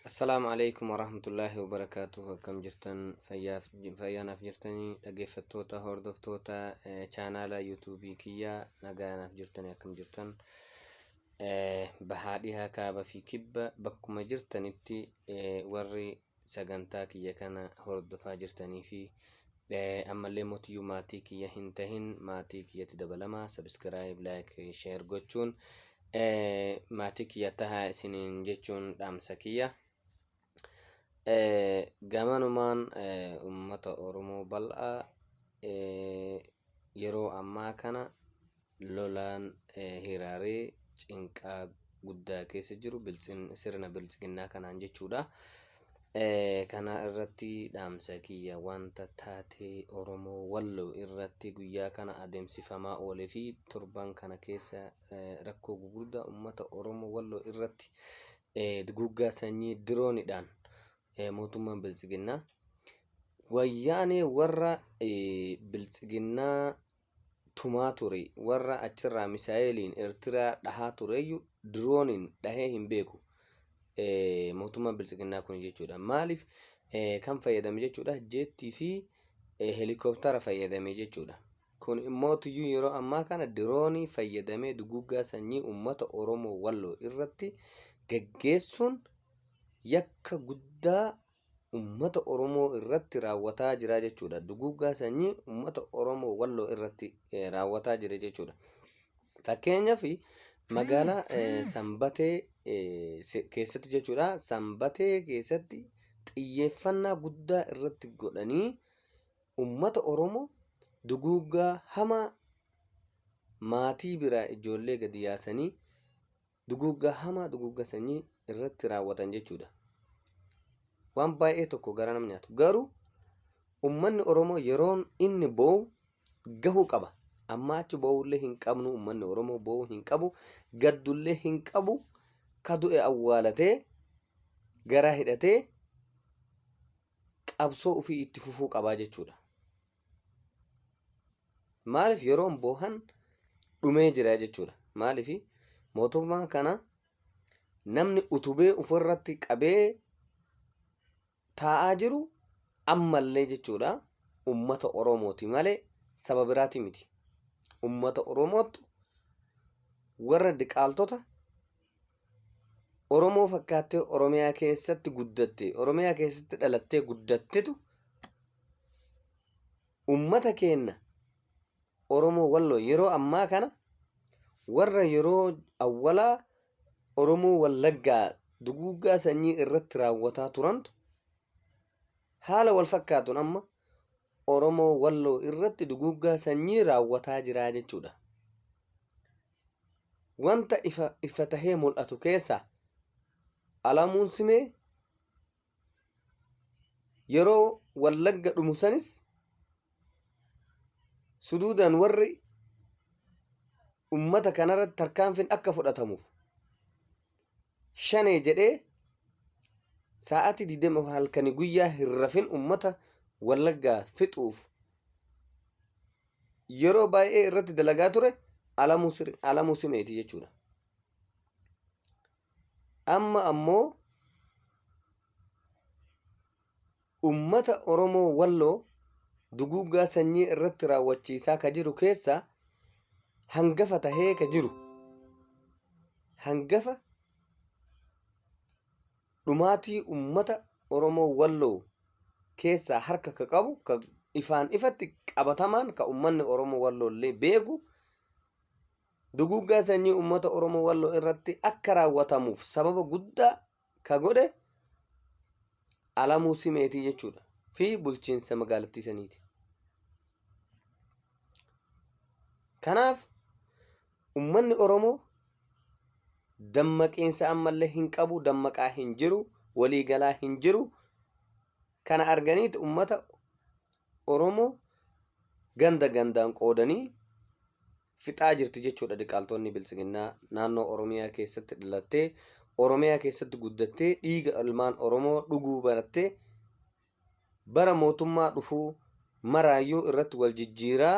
Assalaamu alaikum warahmatullaahi wabarakaatuh. Akkam jirtan? Fayyaanaaf jirtanii? Dhaggeeffattoota, hordoftoota chaanaala yuutuubii kiyyaa, nagaanaaf jirtanii? Akkam jirtan? Bahaa, dhihaa, kaaba fi kibba bakkuma jirtanitti warri sagantaa kiyya kana hordofaa jirtanii fi ammallee mootiyyuu maatii kiyya hin tahin maatii kiyyatti dabalamaa, subscribe, like, share gochuun maatii kiyya tahaa isiniin jechuun dhaamsa kiyya. Gamanumaan uummata Oromoo bal'aa yeroo ammaa kana lolaan hiraaree cinqaa guddaa keessa jiru sirna biltsiginnaa kanaan jechuudha. Kana irratti dhaamsa kiyya wanta taatee Oromoo Walloo irratti guyyaa kana adeemsifamaa oolee fi torban kana keessa rakkoo gugurdaa uummata Oromoo Walloo irratti duguuggaa sanyii diroonidhaan mootummaan biltsiginnaa wayyaanee warra biltsiginnaa tumaa ture, warra achirraa misaayiliin Eertiraa dhahaa tureyyuu dirooniin dhahee hin beeku mootummaan biltsiginnaa kun jechuudha. Maaliif kan fayyadame jechuudha? Jeettii fi heelikooptara fayyadame jechuudha. Kun immoo tuyyuu yeroo ammaa kana diroonii fayyadamee duguuggaa sanyii uummata Oromoo Walloo irratti gaggeessuun yakka guddaa uummata Oromoo irratti raawwataa jira jechuudha. Duguuggaa sanyii uummata Oromoo Walloo irratti raawwataa jira jechuudha. Fakkeenyaaf magaalaa Sanbatee keessatti jechuudha. Sanbatee keessatti xiyyeeffannaa guddaa irratti godhanii uummata Oromoo duguuggaa hamaa, maatii biraa ijoollee gadi yaasanii duguuggaa hamaa, duguuggaa sanyii irratti raawwatan jechuudha. Waan baay'ee tokko gara nama nyaatu. Garuu uummanni Oromoo yeroon inni boo'u gahuu qaba. Amma achi boo'ullee hin qabnu, uummanni Oromoo boo'uu hin qabu, gaddullee hin qabu, ka du'e awwaalatee garaa hidhatee qabsoo ofii itti fufuu qabaa jechuudha. Maaliif yeroon boohan dhumee jira jechuudha. Maaliif mootummaa kana namni utubee ofirratti qabee taa'aa jiru ammallee jechuudha ummata Oromooti malee saba biraati miti. Ummata Oromootu warra diqaaltota Oromoo fakkaattee Oromiyaa keessatti guddatte, Oromiyaa keessatti dhalattee guddattetu ummata keenna Oromoo Walloo yeroo ammaa kana warra yeroo awwalaa Oromoo Wallaggaa duguuggaa sanyii irratti raawwataa turantu haala wal fakkaatuun amma Oromoo Walloo irratti duguuggaa sanyii raawwataa jira jechuudha. Wanta ifa ifa tahee mul'atu keessaa Alamuun Simee yeroo Wallagga dhumu sanis suduudaan warri ummata kanarratti tarkaanfiin akka fudhatamuuf shanee jedhee sa'aatii 24 halkanii guyyaa hin rafin ummata Wallaggaa fixuuf yeroo baay'ee irratti dalagaa ture Alamuu Simeeti jechuudha. Amma ammoo ummata Oromoo Walloo duguuggaa sanyii irratti raawwachiisaa ka jiru keessaa hangafa tahee ka jiru, hangafa dhumaatii ummata Oromoo Walloo keessaa harka ka qabu, ka ifaan ifatti qabatamaan ka ummanni Oromoo Walloo illee beeku, duguuggaa sanyii ummata Oromoo Walloo irratti akka raawwatamuuf sababa guddaa ka godhe Alamuu Simeetii jechuudha fi bulchiinsa magaalattii saniiti. Kanaaf ummanni Oromoo dammaqiinsa ammallee hin qabu, dammaqaa hin jiru, waliigalaa hin jiru. Kana arganiiti ummata Oromoo ganda gandaan qoodanii fixaa jirti jechuudha diqaaltonni biltsiginnaa naannoo Oromiyaa keessatti dhalattee, Oromiyaa keessatti guddattee, dhiiga ilmaan Oromoo dhuguu barattee, bara mootummaa dhufuu maraayyuu irratti wal jijjiiraa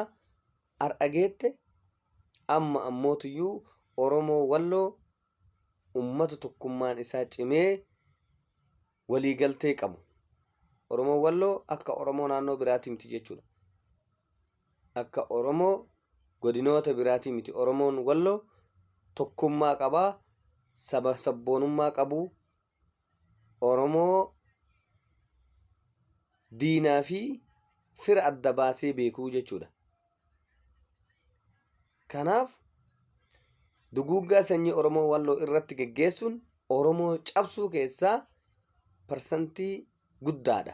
har'a geette. Amma ammootuyyuu Oromoo Walloo ummata tokkummaan isaa cimee Waliigaltee qabu. Oromoon Walloo akka Oromoo naannoo biraatii miti jechuudha. Akka Oromoo godinoota biraatii miti. Oromoon Walloo tokkummaa qabaa, saba sabboonummaa qabu, Oromoo diinaa fi fira adda baasee beekuu jechuudha. Kanaaf duguuggaa sanyii Oromoo Walloo irratti geggeessuun Oromoo cabsuu keessaa parsantii guddaadha.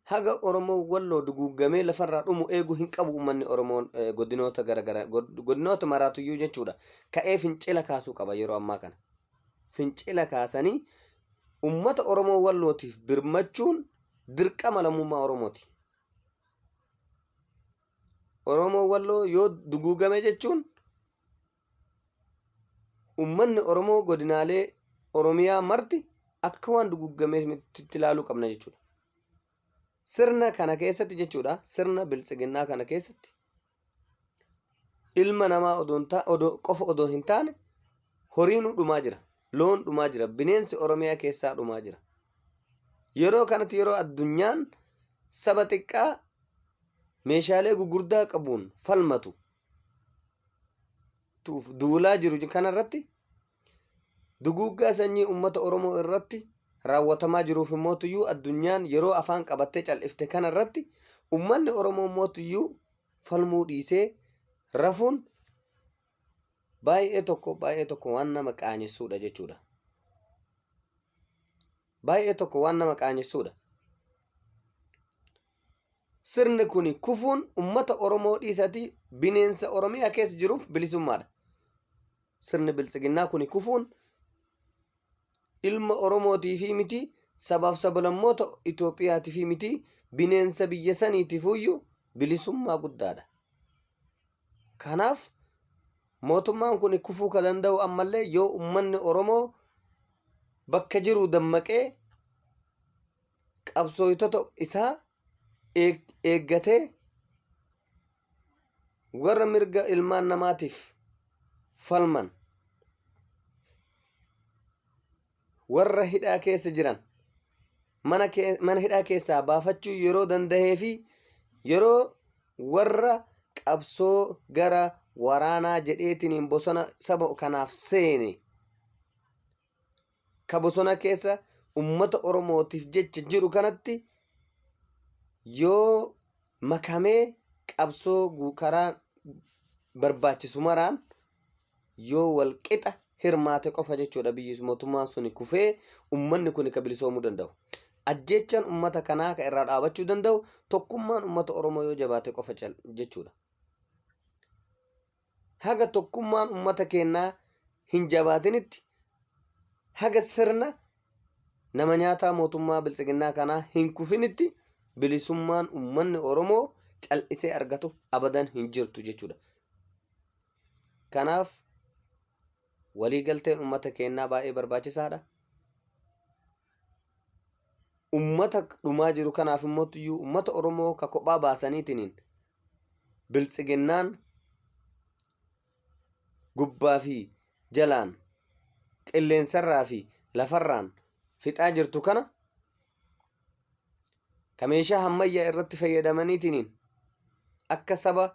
Haga Oromoo Walloo duguuggamee lafarraa dhumu eeguu hin qabu uummanni Oromoon godinoota garagaraa godinoota maraatuyyuu jechuudha. Ka'ee fincila kaasuu qaba yeroo ammaa kana. Fincila kaasanii uummata Oromoo Wallootiif birmachuun dirqama lammummaa Oromooti. Oromoo Walloo yoo duguugame jechuun uummanni Oromoo godinaalee Oromiyaa marti akka waan duguugameetti ilaaluu qabna jechuudha. Sirna kana keessatti jechuudha, sirna biltsiginnaa kana keessatti ilma namaa odoo qofa odoo hin taane horiinuu dhumaa jira, loon dhumaa jira, bineensi Oromiyaa keessaa dhumaa jira. Yeroo kanatti yeroo addunyaan saba xiqqaa meeshaalee gugurdaa qabuun falmatu duulaa jiru kanarratti duguuggaa sanyii uummata Oromoo irratti raawwatamaa jiruuf immootuyyuu addunyaan yeroo afaan qabattee cal'ifte kanarratti uummanni Oromoo immootuyyuu falmuu dhiisee rafuun baay'ee tokko baay'ee tokko waan nama qaanyessuudha jechuudha. Baay'ee tokko waan nama qaanyessuudha. Sirni kun kufuun uummata Oromoo dhiisati bineensa Oromiyaa keessa jiruuf bilisummaadha. Sirni biltsiginnaa kun kufuun ilma Oromootii fi miti, sabaaf sablammoota Itoophiyaatii fi miti, bineensa biyya saniitiifuyyuu bilisummaa guddaadha. Kanaaf mootummaan kun kufuu ka danda'u ammallee yoo uummanni Oromoo bakka jiru dammaqee qabsooytota isaa eeggatee warra mirga ilmaan namaatiif falman, warra hidhaa keessa jiran mana hidhaa keessaa baafachuu yeroo dandahee fi yeroo warra qabsoo gara waraanaa jedheetiniin bosona saba kanaaf seene ka bosona keessa ummata Oromootiif jecha jiru kanatti yoo makamee qabsoo karaa barbaachisu maraan yoo wal qixa hirmaate qofa jechuudha biyyi mootummaan suni kufee ummanni kun ka bilisoomuu danda'u. Ajjeechaan ummata kanaa ka irraa dhaabachuu danda'u tokkummaan ummata Oromoo yoo jabaate qofa jechuudha. Haga tokkummaan ummata keenyaa hin jabaatinitti, haga sirna nama nyaataa mootummaa biltsiginnaa kanaa hin kufinitti bilisummaan ummanni Oromoo cal'isee argatu abadan hin jirtu jechuudha. Kanaaf waliigalteen ummata keenyaa baay'ee barbaachisaadha. Ummata dhumaa jiru kanaaf immoo ummata Oromoo ka kophaa baasaniitiniin biltsiginnaan gubbaa fi jalaan, qilleensarraa fi lafarraan fixaa jirtu kana ka meeshaa hammayyaa irratti fayyadamaniitiniin akka saba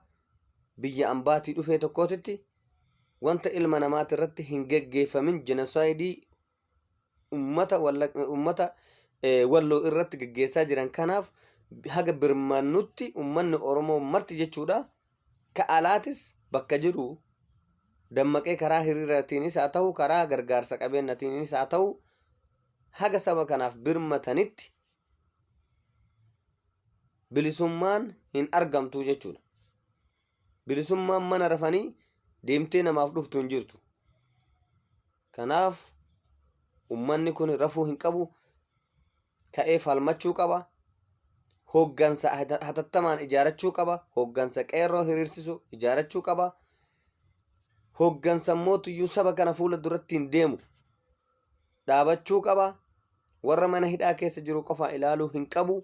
biyya ambaatii dhufee tokkootitti wanta ilma namaati irratti hin geggeeffamin jenosaayidii ummata Walloo irratti geggeessaa jiran kanaaf haga birmannutti ummanni Oromoo marti jechuudha ka alaatis bakka jiru dammaqee karaa hiriiratiinis haa ta'u, karaa gargaarsa qabeenyatiinis haa ta'u, haga saba kanaaf birmatanitti bilisummaan hin argamtu jechuudha. Bilisummaan mana rafanii deemtee namaaf dhuftu hin jirtu. Kanaaf ummanni kun rafuu hin qabu, ka'ee falmachuu qaba. Hooggansa hatattamaan ijaarachuu qaba. Hooggansa qeerroo hiriirsisu ijaarachuu qaba. Hooggansa mootuyyuu saba kana fuula duratti hin deemu dhaabachuu qaba. Warra mana hidhaa keessa jiru qofa ilaaluu hin qabu.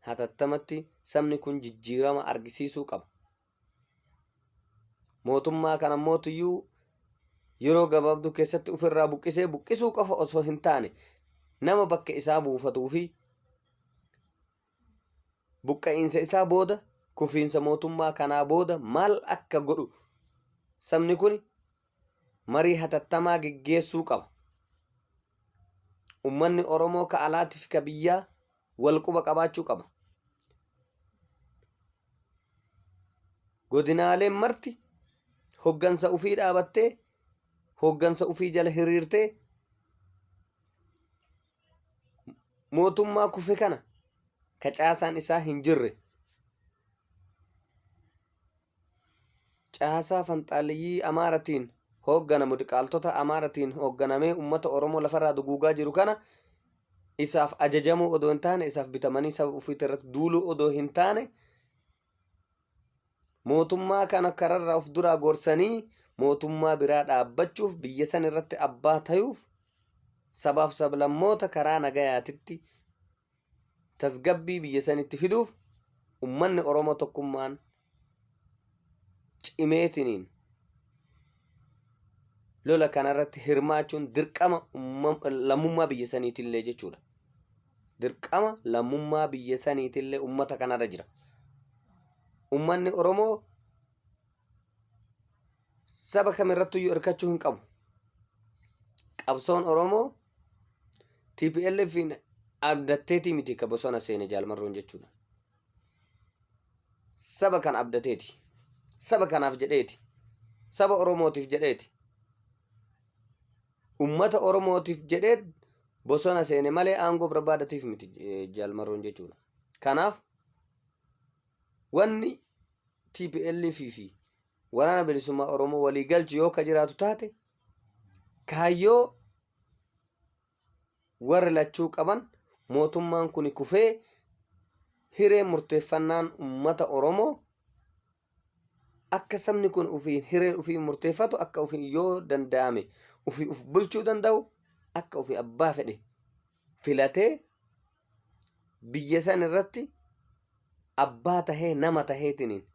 Hatattamatti sabni kun jijjiirama argisiisuu qaba. Mootummaa kana mootuyyuu yeroo gabaabduu keessatti ofirraa buqqisee, buqqisuu qofa osoo hin taane, nama bakka isaa buufatuu fi buqqa'iinsa isaa booda, kufiinsa mootummaa kanaa booda maal akka godhu sabni kun marii hatattamaa geggeessuu qaba. Ummanni Oromoo ka alaatii fi ka biyyaa wal quba qabaachuu qaba. Godinaaleen marti hoggansa ufii dhaabattee, hoggansa ufii jala hiriirtee, mootummaa kufe kana ka caasaan isaa hin jirre, caasaa fanxaaliyyii Amaaratiin hoogganamu, diqaaltota Amaaratiin hoogganamee ummata Oromoo lafarraa duguugaa jiru kana, isaaf ajajamuu odoo hin taane, isaaf bitamanii saba ofiitii irratti duuluu odoo hin taane, mootummaa kana kararraa of duraa gorsanii mootummaa biraa dhaabbachuuf, biyya san irratti abbaa tayuuf, sabaaf sablammoota karaa nagayaatitti tasgabbii biyya sanitti fiduuf, ummanni Oromoo tokkummaan cimeetiniin lola kanarratti hirmaachuun dirqama lammummaa biyya saniitillee jechuudha. Dirqama lammummaa biyya saniitillee ummata kanarra jira. Ummanni Oromoo saba kamirrattuyyuu hirkachuu hin qabu. Qabsoon Oromoo TPLFin abdatteetii miti ka bosona seene Jaalmarroon jechuudha. Saba kan abdateeti. Saba kanaaf jedheeti. Saba Oromootiif jedheeti. Ummata Oromootiif jedhee bosona seene malee aangoo barbaadatiif miti Jaalmarroon jechuudha. Kanaaf wanni TPLF fi Waraana Bilisummaa Oromoo walii galchu yoo ka jiraatu taate, kaayyoo warri lachuu qaban mootummaan kun kufee hiree murteeffannaan ummata Oromoo akka sabni kun ofiin hiree ofii murteeffatu, akka ofiin yoo danda'ame ofii of bulchuu danda'u, akka ofii abbaa fedhe filatee biyya san irratti abbaa tahee nama taheetiniin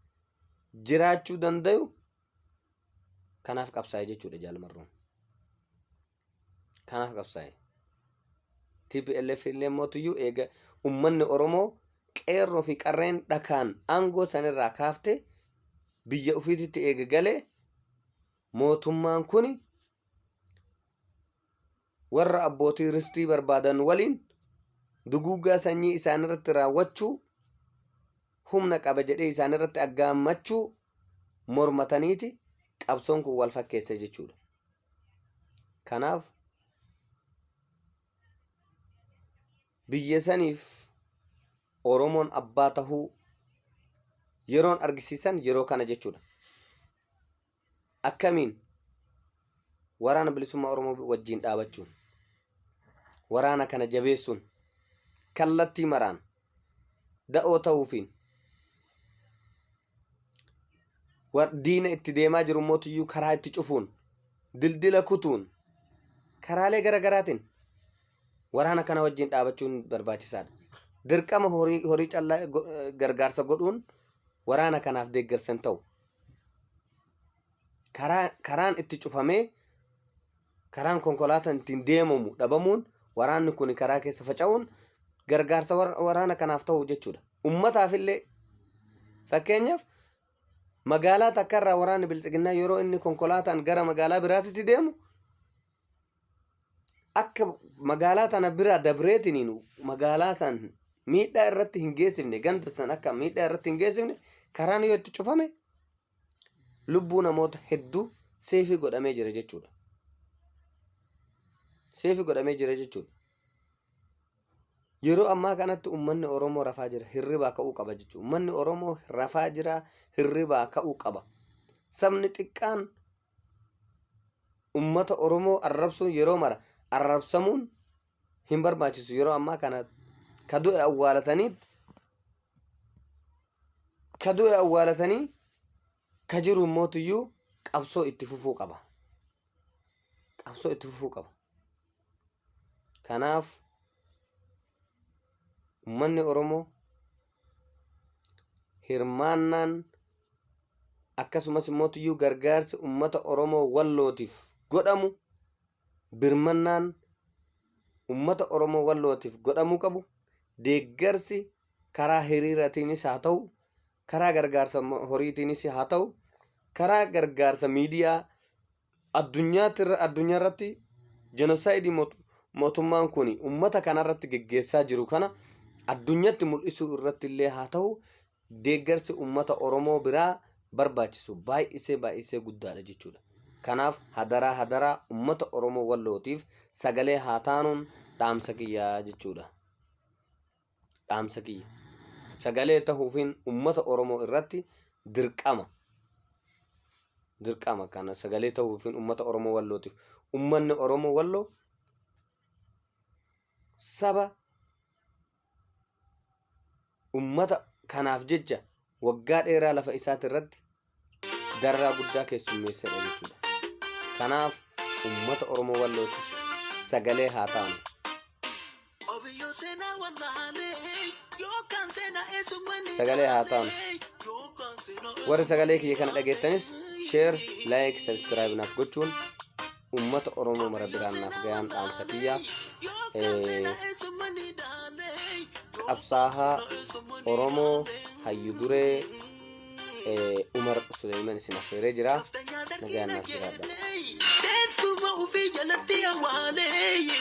jiraachuu danda'u kanaaf qabsaa'e jechuudha Jaal Marroon. Kanaaf qabsaa'e. TPLF illee mootuyyuu eega ummanni Oromoo qeerroo fi qarreen dhakaan aangoo sanirraa kaafte biyya ofiititti eega galee, mootummaan kuni warra abbootii ristii barbaadan waliin duguuggaa sanyii isaanirratti raawwachuu humna qaba jedhee isaanirratti aggaammachuu mormataniiti qabsoon kun wal fakkeesse jechuudha. Kanaaf biyya saniif Oromoon abbaa tahuu yeroon argisiisan yeroo kana jechuudha. Akkamiin? Waraana Bilisummaa Oromoo wajjin dhaabachuun, waraana kana jabeessuun, kallattii maraan da'oo ta'uufiin, diina itti deemaa jiru mootiyyuu karaa itti cufuun, dildila kutuun, karaalee gara garaatiin waraana kana wajjin dhaabachuun barbaachisaadha. Dirqama horii callaa gargaarsa godhuun waraana kanaaf deeggarsa hin ta'u. Karaan itti cufamee, karaan konkolaataan ittiin deemamu dhabamuun, waraanni kun karaa keessa faca'uun gargaarsa waraana kanaaf ta'u jechuudha. Ummataaf illee, fakkeenyaaf, magaalaa takkarraa waraanni biltsiginnaa yeroo inni konkolaataan gara magaalaa biraatitti deemu, akka magaalaa tana biraa dabreetiniin magaalaa san miidhaa irratti hin geessifne, ganda san akka miidhaa irratti hin geessifne karaan yoo itti cufame, lubbuu namoota hedduu seefii godhamee jira jechuudha. Seefii godhamee jira jechuudha. Yeroo ammaa kanatti uummanni Oromoo rafaa jira, hirribaa ka'uu qaba jechuudha. Uummanni Oromoo rafaa jira, hirribaa ka'uu qaba. Sabni xiqqaan ummata Oromoo arrabsuun, yeroo mara arrabsamuun hin barbaachisu. Yeroo ammaa kana ka du'e awwaalatanii, ka du'e awwaalatanii, ka jiru mootiyyuu qabsoo itti fufuu qaba. Qabsoo itti fufuu qaba. Kanaaf ummanni Oromoo hirmaannaan akkasumas mootiyyuu gargaarsi ummata Oromoo Wallootiif godhamu, birmannaan ummata Oromoo Wallootiif godhamuu qabu, deeggarsi karaa hiriiratiinis haa ta'u, karaa gargaarsa horiitiinis haa ta'u, karaa gargaarsa miidiyaa addunyaa irratti jenosaayidii mootummaan kun ummata kanarratti geggeessaa jiru kana addunyatti mul'isuu irratti illee haa ta'u, deeggarsi ummata Oromoo biraa barbaachisu baay'isee baay'isee guddaadha jechuudha. Kanaaf hadaraa hadaraa ummata Oromoo Wallootiif sagalee haa taanuun dhaamsa kiyyaa jechuudha. Dhaamsa kiyya. Sagalee tahuufiin ummata Oromoo irratti dirqama. Dirqama kana sagalee tahuufiin ummata Oromoo Wallootiif. Ummanni Oromoo Walloo saba ummata kanaaf jecha waggaa dheeraa lafa isaati irratti dararaa guddaa keessummeessedha jechuudha. Kanaaf ummata Oromoo Wallootiif sagalee haa taanu. Sagalee haa taanu. Warri sagalee kiyya kana dhageettanis share, like, subscribe naaf gochuun ummata Oromoo mara biraan naaf gayaan dhaamsa kiyya. Qabsaahaa Oromoo hayyu duree Umar Suleyman isin affeeree jira. Nagaan naaf jiraadha. Teessuma ofii jalatti awwaalee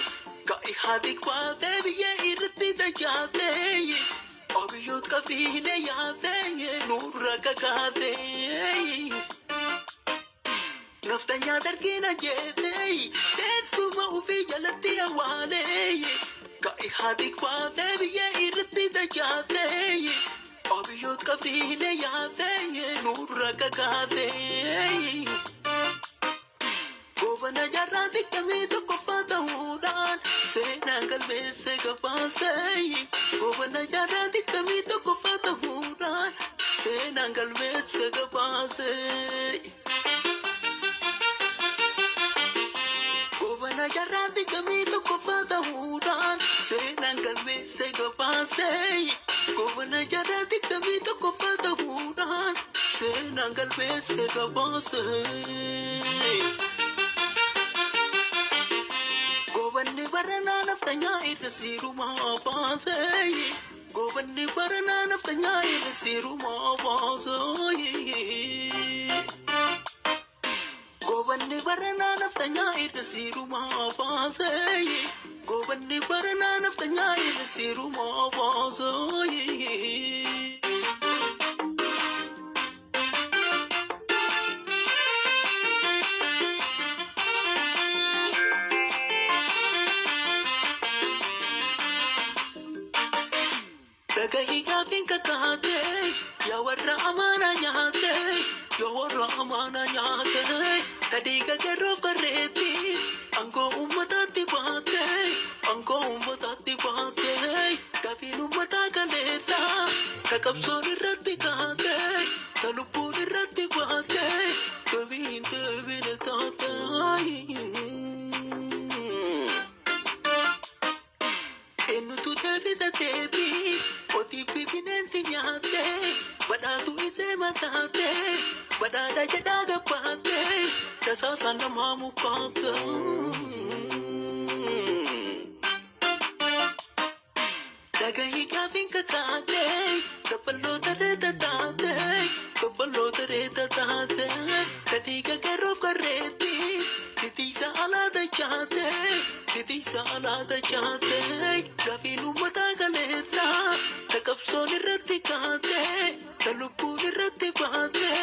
ka'i haati kwaatee biyyee irratti dachaatee abiyyoot qabiilee yaatee nurra kakaatee. Naftanyaa dargiin ajjeetee teessuma ofii jalatti awwaalee ka'i haati kwaatee biyyee irratti dachaatee abiyyoot qabiilee yaatee nurra kakaatee. Goobana jaarraa 21ffaa ta'uudhaan seenaan galmeesse gabaasee. Goobana jaarraa 21ffaa ta'uudhaan seenaan galmeesse gabaasee. Goobana jaarraa 21ffaa ta'uudhaan seenaan galmeesse gabaasee. Goobana jaarraa 21ffaa ta'uudhaan seenaan galmeesse gabaasee. Goobanni baranaa naftanyaa irra siirumaa baasee. Goobanni baranaa naftanyaa irra siirumaa baasee. Goobanni baranaa naftanyaa irra siirumaa baasee. Goobanni baranaa naftanyaa irra siirumaa baasee. Dhagahii gaafiin kakaatee yaa warra amaanaa nyaatee yaa warra amaanaa nyaatee tadhiiga garoof garreetti aangoo uummataatti baatee aangoo uummataatti baatee gaafiin uummataa kaleessa ta qabsoon irratti kaatee ta lubbuun irratti baatee deebiin deebine taatee. Eenyutu deebisa deebii qotiifi bineensi nyaatee badhaatu isee mataatee badhaadha jedhaa gabbaatee tasaasa namaa mukaatee. Dhagahii gaafiin kakaatee dabballoota reeta taatee dabballoota reeta taatee tadhiiga garoof garreetti titiisa alaa dachaatee titiisa alaa dachaatee gaafiin uummataa kaleessa ta qabsoon irratti kaatee ta lubbuun irratti baatee